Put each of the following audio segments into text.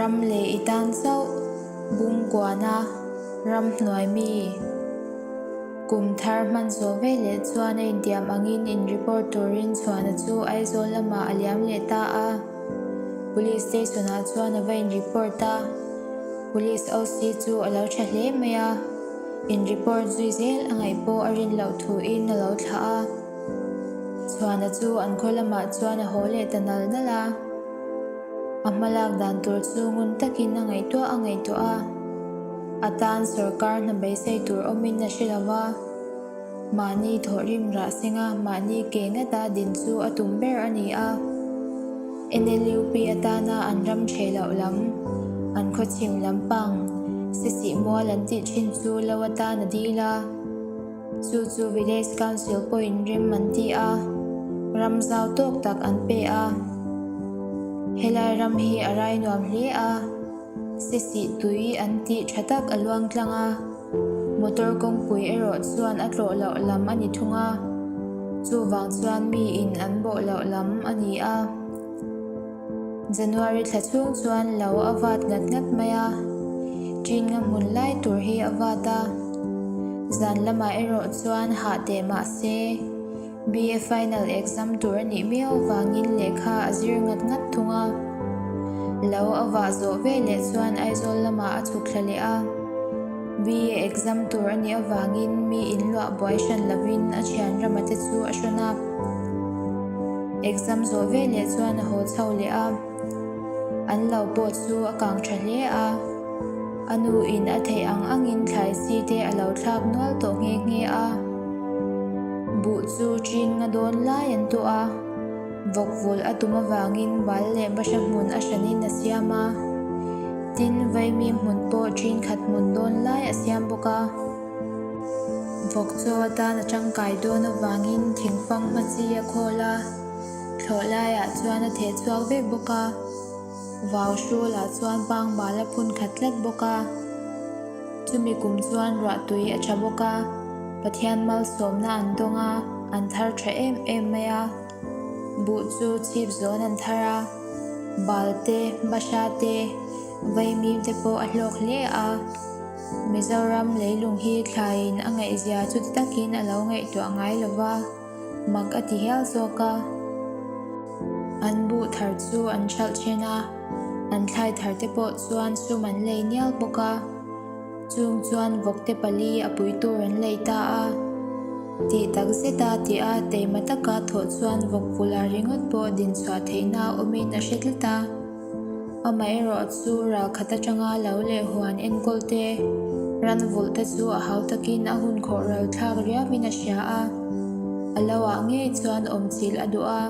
Ram leh i tan chauh Bungkuana ramhnuai mi kum thar hman zawh veleh chuan a intiam angin in report turin Chhuana chu Aizawl lamah a liam leh ta a. Police station ah chuan a va in report a, Police OC chu a lo tha hle mai a, in report zui zel a ngaih pawh a rin loh thuin a lo thlah a. Chhuana chu an khaw lamah chuan a haw leh ta nal nal a. A hmalak dan tur chu ngun takin a ngaihtuah a ngaihtuah a, a tan sawrkar hna beisei tur awmin a hre lo va, mahni thawhrim rah senga mahni ke ngata din chu a tum ber a ni a. NLUP atana an ram ṭheh loh lam, an khawchhim lampang, sisih mual an tih ṭhin chu lo atan a dil a. Chu chu Village Council pawhin rem an ti a, ram zau tawk tak an pe a. Helai ram hi a rai nuam hle a, sisih tui an tih tha tak a luang tlang a, motor kawngpui erawh chuan a tlawh loh lam a ni thung a, chuvang chuan miin an bawh loh lam a ni a. January thla chhung chuan lo a vat ngat ngat mai a, Chin-a hmun lai tur hi a vat a. Zan lamah erawh chuan hah teh mah se, BA final exam tur a nih miau vangin lehkha a zir ngat ngat thung a. Lo a vah zawh veleh chuan Aizawl lamah a chhuk thla leh a. BA exam tur a nih avangin mi inluah buai hran lovin a thian rama te chu a hrawn a. Exam zawh veleh chuan a haw chho leh a, an lo pawh chu a kang tha hle a. A nu in a theih ang angin thlai chi te a lo thlak nual tawh nghe nghe a. Buh chu ṭin nga dawn lai an tuah a, vawk vul a tum avangin bal leh bahra hmun a hranin a siam a. Tin, vaimim hmun pawh ṭin khat hmun dawn lai a siam bawk a. Vawk chaw atan a tangkai dawn avangin thingfang hma chi a khawl a, thlawh laiah chuan a theh chhuak vek bawk a, vau hrulah chuan pangbal a phun khat tlat bawk a. Chumi kum chuan ruahtui a tha bawk a, Pathian malsawmna an dawng a, an thar tha em em mai a. Buh chu chhip zawn an thar a, bal te, bahra te, vaimim te pawh a hlawk hle a. Mizoram leilung hi thlaiin a ngaihzia chuti takin a lo ngaihtuah ngai lo va, mak a ti hial zawk a. An buh thar chu an hralh then a, an thlai thar te pawh chuan sum an lei nial bawk a. Chung chuan vawkte pali a pui tur an lei ta a. Tih tak zeta tih a teima taka thawh chuan vawk vula ringawt pawh dinchhuah theihna awmin a hre tlat a. Amaherawh chu ralkhat atanga lo leh huan enkawl te, ran vulh te chu a hau takin a hun khawh ral thlak riauin a hria a, a lo ah ngei chuan awm chilh a duh a,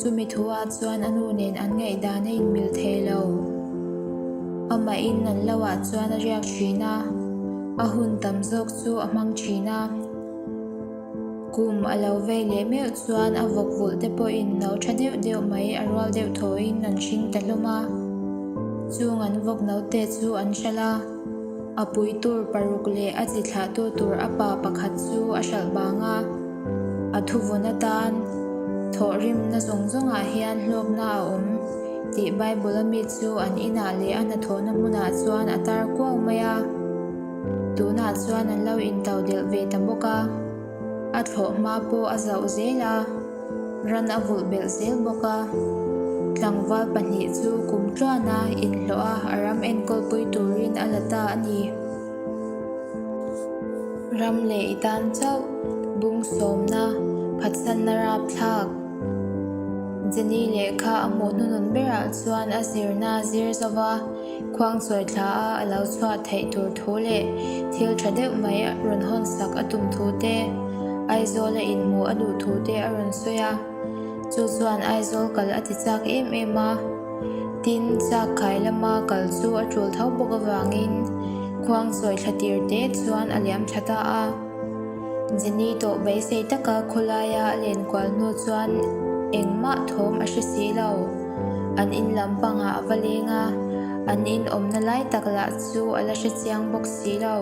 chumi thu ah chuan a nu nen an ngaihdan a inmil thei lo. Amahin an lo ah chuan a riak thin a, a hun tam zawk chu a hmang thin a. Kum a lo vei leh meuh chuan a vawk vulh te pawhin no tha deuh deuh mai a rual deuh thawiin an hring ta hlawm a. Chung an vawk no te chu an hralh a, a pui tur paruk leh a chi thlahtu tur a pa pakhat chu a hralh bang a. A thuvun atan thawhrimna zawng zawngah hian hlawkna a awm tih Bible a mi chu an inah leh a hnathawhna hmunah chuan a tar kuau mai a. Tunah chuan an lo into delh ve ta bawk a, a thlawh hma pawh a zauh zel a, ran a vulh belh zel bawk a. Tlangval pahnih chu kum tluana inhlawh a a ram enkawlpui turin a la ta a ni. Ram leh i tan chauh bung sawmna phatsanna rapthlak. Jenny lehkha a hmuh hnunun berah chuan a zirna a zir zo va. Khuangchawi thla a a lo chhuah theih tur thu leh thil tha deuh mai rawn hawn sak a tum thu te, Aizawl a inhmuh a duh thu te a rawn sawi a. Chu chuan Aizawl kal a ti chak em em a. Tin, chak khai lama kal chu a tul tho bawk avangin Khuangchawi thla tir te chuan a liam tha ta a. Jenny tawh beisei taka khawlaia a len kual hnu chuan engmah thawm a hre si lo. An in lam pangah a va leng a, an in awmna lai tak lah chu a la hre chiang bawk si lo.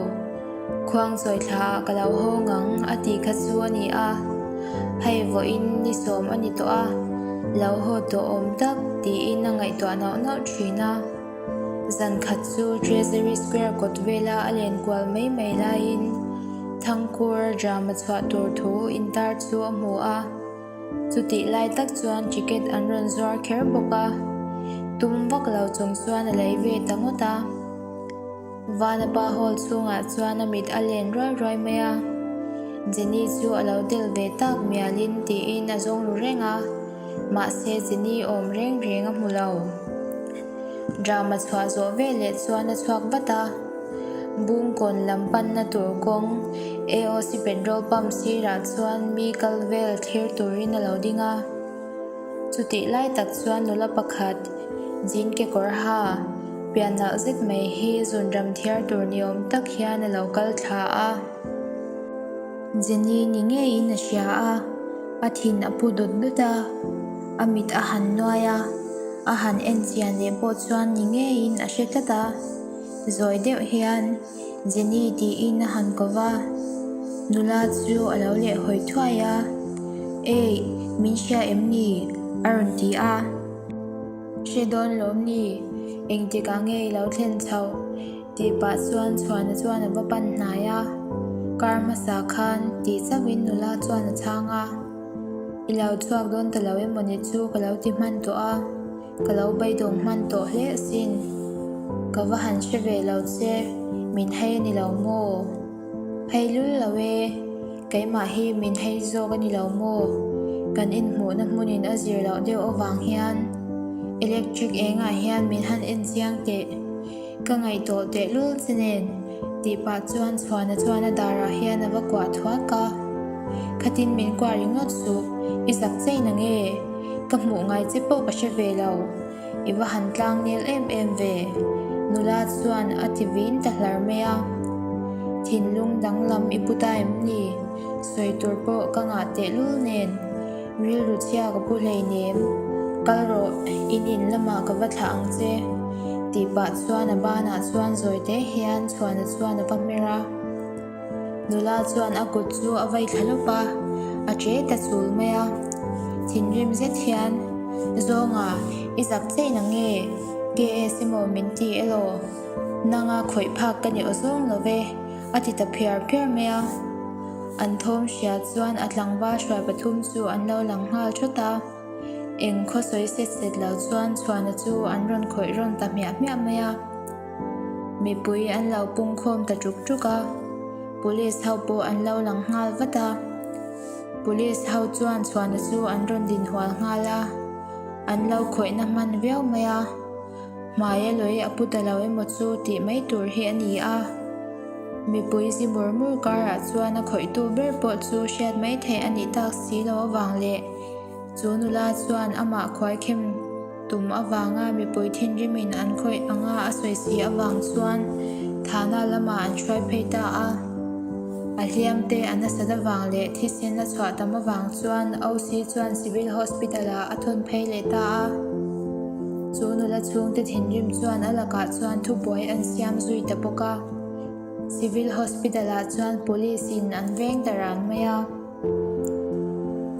Khuangchawi thlaah ka lo hawng ang a tih kha chu a ni a, hei vawiin ni sawm a ni tawh a, lo haw tawh awm tak tiin a ngaihtuah nauh nauh thin a. Zan khat chu Treasury Square kawt vela a len kual mai mai laiin Thangkura drama chhuah tur thu intar chu a hmu a. Chutih lai tak chuan ticket an rawn zuar kher bawk a, tum vak lo chung chuan a lei ve ta ngawt a. Vanapa hall chhungah chuan a mit a len ruai ruai mai a, Jenny chu a lo tel ve tak mialin tiin a zawng ru reng a, mahse Jenny awm reng reng a hmu lo. Drama chhuah zawh veleh chuan a chhuak vat a, Bungkawn lam panna tur kawng AOC petrol pump sirah chuan mi kal vel thlir turin a lo ding a. Chutih lai tak chuan nula pakhat jean kekawr ha pian nalh zet mai hi zunram thiar tur ni awm tak hian a lo kal thla a. Jenny ni ngeiin a hria a, a thin a pu dut dut a, a mit a han nuai a, a han en chian leh pawh chuan ni ngeiin a hre tlat a. Zawi deuh hian Jenny tiin a han ko va, nula chu a lo leh hawi thuai a, Eih, min hria em ni? a rawn ti a. Hre dawn lawm ni? Engtikah nge i lo thlen chhoh? Tih pah chuan Chhuana chuan a va pan hnai a, Kar hmasa khan tih chauhin nula chuan a chhang a, I lo chhuak dawn ta lo emaw ni chu ka lo ti hman tawh a, ka lo beidawng hman tawh hle asin. Ka va han hre ve lo che, min hei a ni lo maw? Hei lul lo e, keimah hi min hei zawk a ni lo maw? Kan inhmuhna hmunin a zir loh deuh avang hian electric engah hian min han en chiang teh. Ka ngaihtuah tehlul che nen tih pah chuan Chhuana chuan a darah hian a va kuah thuak a. Khatin min kuah ringawt suh, i zak chei na nge? Ka hmuh ngai che pawh ka hre ve lo, i va han tlang nel em em ve, nula chuan a ti vin ta hlar mai a. Thinlung danglam i pu ta em ni? Sawi tur pawh ka ngah tehlul nen. Rilru chhia ka pu hleinem, kal rawh, in in lamah ka va thlah ang che, tih pah chuan a banah chuan zawi te hian Chhuana chuan a va hmer a. Nula chuan a kut chu a vai thla lawp a, a che ta chul mai a. Thinrim zet hian, Zawnga, i zak cheih na nge? KS emaw min ti elaw? Nanga khawih phak ka ni aw zawng lo ve, a ti ta phiar phiar mai a. An thawm hria chuan a tlangval hruai pathum chu an lo lang nghal thawt a, eng khaw sawi set set lo chuan Chhuana chu an rawn khawih rawn ta hmiah hmiah mai a. Mipui an lo pung khawm ta ṭuk ṭuk a, Police ho pawh an lo lang nghal vat a. Police ho chuan Chhuana chu an rawn din hual nghal a, an lo khawihna hman viau mai a. Hmaia lawi a pu ta lo emaw chu tih mai tur hi a ni a. Mipui zi mur mur karah chuan a khawihtu ber pawh chu hriat mai theih a nih tak si lo avang leh chu nula chuan amah khuaikhem tum avanga mipui thinrimin an khawih anga a sawi si avang chuan thahna lamah an hruai phei ta a. A hliam te a nasat avang leh thisen a chhuah tam avang chuan OC chuan Civil Hospital ah a thawn phei leh ta a. Chu nula chhungte thinrim chuan a lakah chuan thubuai an siam zui ta bawk a. Civil Hospital ah chuan Police in an veng ta ran mai a.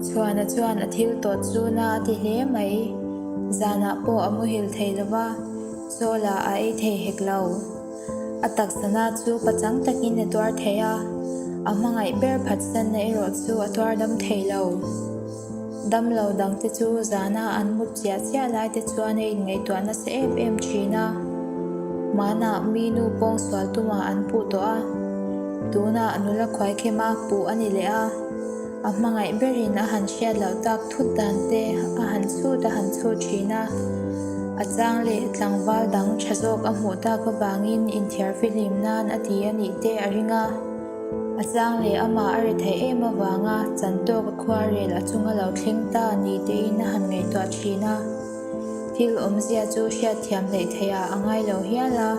Chhuana chuan a thil tawt chu na a ti hle mai. Zanah pawh a muhil thei lo va, chaw lah a ei thei hek lo. A taksana chu pachang takin a tuar thei a, a hmangaih ber phatsanna erawh chu a tuar dam thei lo. Damlo dangte chu zana an mut chiah chiah lai te chuan a inngaihtuah nasa em em thin a. Hmanah mi nu pawngsual tumah an puh tawh a, tunah nula khuaikhema puh a ni leh a, a hmangaih berin a han hriat loh tak thut dan te a han chhut a han chhut thin a. A chang leh tlangval dang tha zawk a hmuh tak avangin inthiar fihlim nan a ti a nih te a ring a. A chang leh amah a ri theih em avanga chan tawk a khuarel a chunga lo thleng ta ni tein a han ngaihtuah thin a. Thil awmzia chu hriatthiam hleih theihah a ngai lo hial a.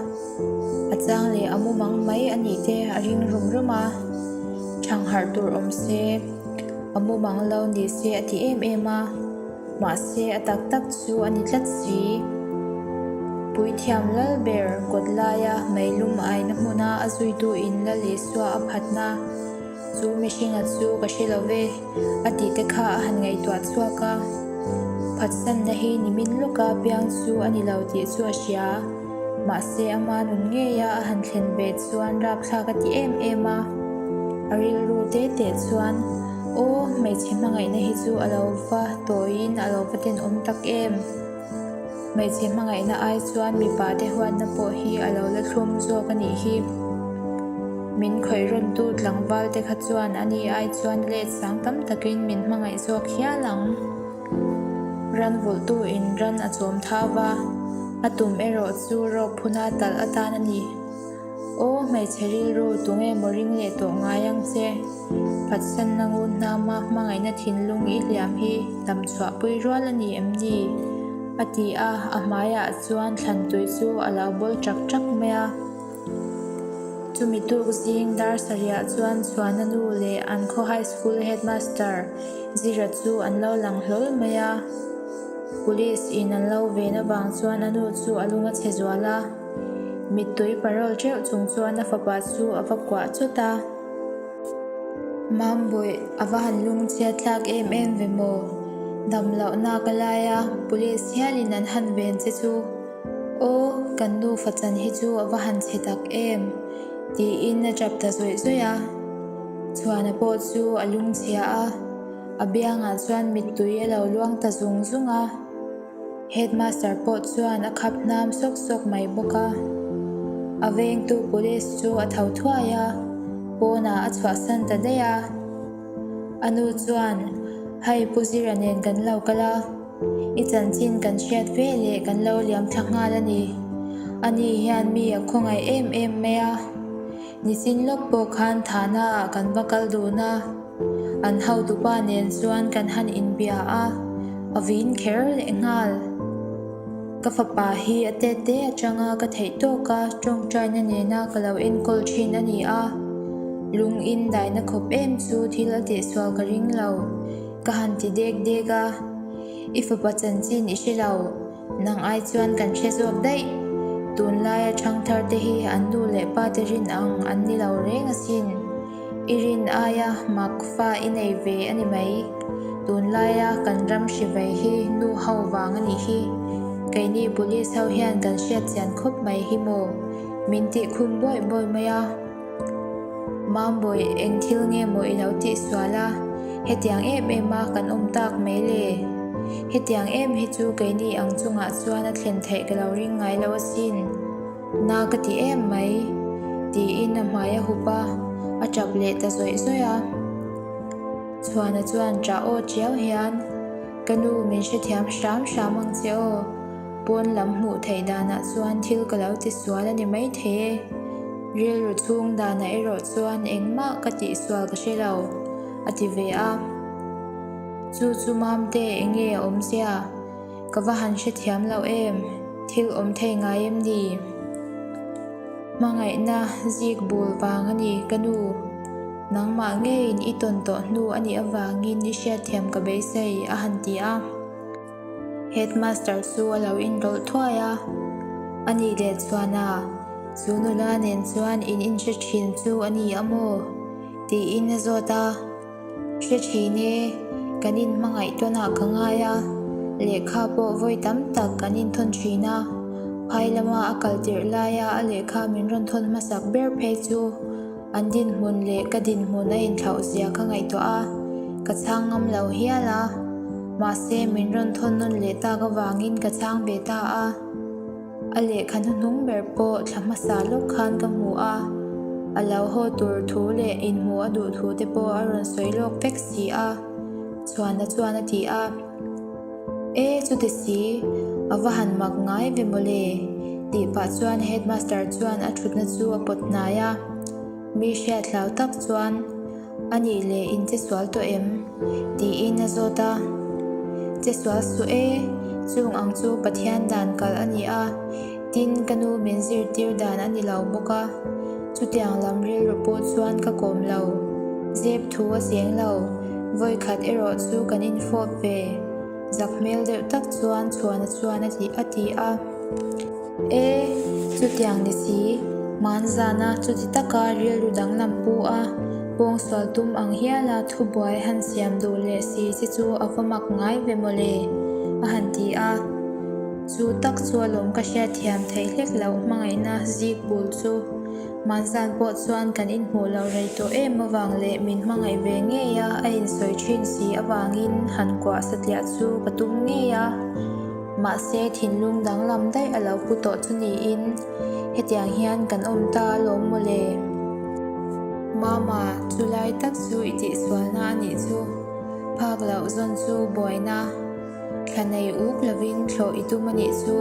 A chang leh a mumang mai a nih te a ring rum rum a. Thangharh tur awm se, a mumang lo ni se a ti em em a. Mahse a tak tak chu a ni tlat si. Puithiam lal ber kawt laia meilum aina hmuna a zuitu in Lal Isua a phatna chu mihringa chu ka hre lo ve a tih te kha a han ngaihtuah chhuak a. Phatsanna hi nimin lawka piang chu a ni lo tih chu a hria. Mahse ama nun ngeia a han thlen ve chuan rapthlak a ti em em a. A rilru te te chuan, Aw, hmeichhe hmangaihna hi chu a lo va tawiin a lo va tenawm tak em? Hmeichhe hmangaihna ai chuan mipa te huatna pawh hi a lo la thlum zawk a nih hi. Min khawih rawntu tlangval te kha chuan ani ai chuan let sang tam takin min hmangaih zawk hial ang. Ran vulhtu in ran a chawm thau va, a tum erawh chu rawk phuna talh atan a ni. Aw hmeichhe rilru tunge maw ring leh tawh ngai ang che? Phatsanna ngun hnama hmangaihna thinlung i hliam hi dam chhuahpui rual a ni em ni? A ti a, a hmaiah chuan thlan tui chu a lo bawl ṭak ṭak mai a. Chumi tuk zing dar sarihah chuan Chhuana nu leh an khaw high school headmaster Zira chu an lo lang hlawl mai a. Police in an lo ven avang chuan a nu chu a lung a chhe zual a. Mittui parawl teuh chung chuan a fapa chu a va kuah chawt a. Mambawi, a va han lungchhiat tlak em em ve maw? Dam lohna ka lai a, police hialin an han ven che chu. Aw, kan nufa chan hi chu a va han chhe tak em? tiin a tap ta zawih zawih a. Chhuana pawh chu a lungchhia a, a biangah chuan mittui a lo luang ta zung zung a. Headmaster pawh chuan a khap hnam sawk sawk mai bawk a. A vengtu police chu a tho thuai a, pawnah a chhuahsan ta daih a. A nu chuan, Hei Pu Zira nen kan lo kal a, i chanchin kan hriat ve leh kan lo liam thla nghal a ni. Ani hian mi a khawngaih em em mai a. Nichin lawk pawh khan Thana ah kan va kal dun a, an hotupa nen chuan kan han inbia a, a vin kher leh nghal. Ka fapa hi a tet te atanga ka theih tawk a tawngtaina nena ka lo enkawl thin a ni a, lung in daina khawp em chu thil a tihsual ka ring lo, ka han ti dek dek a, I fapa chanchin i hre lo. Nang ai chuan kan hre zawk daih. Tunlaia ṭhangthar te hi an nu leh pa te rin ang an ni lo reng asin. I rin aia mak fa i nei ve a ni mai. Tunlaia kan ram hri vei hi nu ho vang a nih hi. Keini police ho hian kan hriat chian khawp mai hi maw? Min tih khum bawih bawih mai a. Mambawi, eng thil nge maw i lo tih sual a? Hetiang em em a kan awm tak mai le? Hetiang em hi chu keini ang chungah chuan a thlen theih ka lo ring ngai lo asin. Na ka ti em mai, tiin a hmai a hup a, a tap leh ta zawih zawih a. Chhuana chuan ṭah aw ṭiau hian, Ka nu min hrethiam hram hram ang che aw. Pawn lam hmuh theih danah chuan thil ka lo ti sual a ni maithei e. Rilru chhung danah erawh chuan engmah ka tihsual ka hre lo, a ti ve a. Chu chu Mamte enge a awmzia? Ka va han hrethiam lo em? Thil awm thei ngai em ni? Hmangaihna zik bul vang a ni ka nu. Nangmah ngeiin i tawn tawh hnu a nih avangin i hriatthiam ka beisei, a han ti a. Headmaster chu a lo inrawlh thuai a, A nih leh chuan a, chu nula nen chuan in inhre thin chu a ni a maw? tiin a zawt a. Hre thin e, kan inhmangaih tawnah ka ngai a, lehkha pawh vawi tam tak kan inthawn thin a, phai lama a kal tirh laia a lehkha min rawn thawn hmasak ber phei chu An dinhmun leh ka dinhmun a inthlauh zia ka ngaihtuah a, ka chhang ngam lo hial a. Mahse, min rawn thawn nawn leh tak avangin ka chhang ve ta a. A lehkha hnuhnung ber pawh thla hmasa lawk khan ka hmu a, a lo haw tur thu leh inhmuh a duh thu te pawh a rawn sawi lawk vek si a, Chhuana chuan a ti a. E, chuti si, a va han mak ngai ve mawle, tih pah chuan headmaster chuan a thutna chu a pawt hnai a. Mi hriat hlau tak chuan, A nih leh in che sual tawh em? tiin a zawt a. Che sual suh e, chung ang chu Pathian dan kalh a ni a, tin ka nu min zirtir dan a ni lo bawk a. Chutiang lam rilru pawh chuan ka kawm lo. Zep thu a cheng lo. Vawikhat erawh chu kan infawp ve. Zak hmel deuh tak chuan Chhuana chuan a ti a ti a. E, chutiang ni si, hmanzana chuti taka rilru danglam pu a, pawngsual tum ang hiala thubuai han siam duh leh si che chu a va mak ngai ve mawle, a han ti a. Chu tak chu alawm ka hriatthiam theih hlek loh hmangaihna zik bul chu. Hmanzan pawh chuan kan inhmuh loh rei tawh em avang leh min hmangaih ve ngei a a insawi thin si avangin han kuah satliah chu ka tum ngei a. Mahse thinlung danglam daih a lo pu tawh chu niin hetiang hian kan awm ta alawm mawle. Mama, chulai tak chu i tihsualna a nih chu. Phak loh zawn chu buaina. Thla nei uk lovin thlawh i tum a nih chu.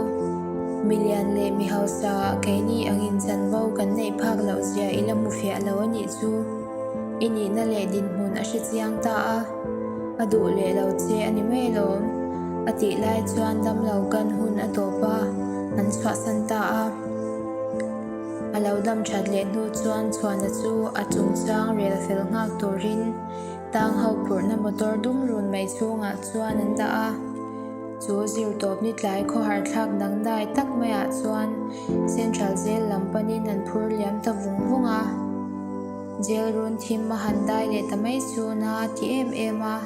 Milian leh mi hausa ah keini angin chanvo kan neih phak loh zia i la hmu fiah lo a nih chu. I nihna leh dinhmun a hre chiang ta a, a duh leh lo che a ni mai alawm. A tih lai chuan damlo kan hun a tawp a, an chhuahsan ta a. A lo dam that leh hnu chuan chhuahna chu a chungchang rel fel nghak turin Tang ho phurhna motor dum run mai chhungah chuan an dah a, chu zirtawp ni tlai khawhar thlak dangdai tak maiah chuan Central Jail lam panin an phur liam ta vung vung a. Jail run thim a han dai leh ta mai chu na a ti em em a,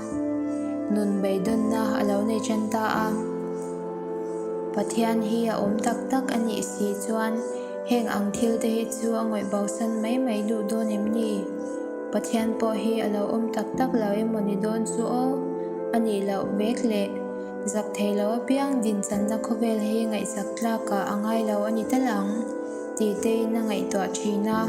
nun beidawnna a lo nei tan ta a. Pathian hi a awm tak tak a nih si chuan heng ang thil te hi chu a ngawih bosan mai mai duh dawn em ni? Pathian pawh hi a lo awm tak tak lo emaw ni dawn chu aw? A nih loh vek le. Zak thei lo apiang dinchanna khawvel hi ngaihsak tlakah a ngai lo a ni tal ang, tih tein a ngaihtuah thin a.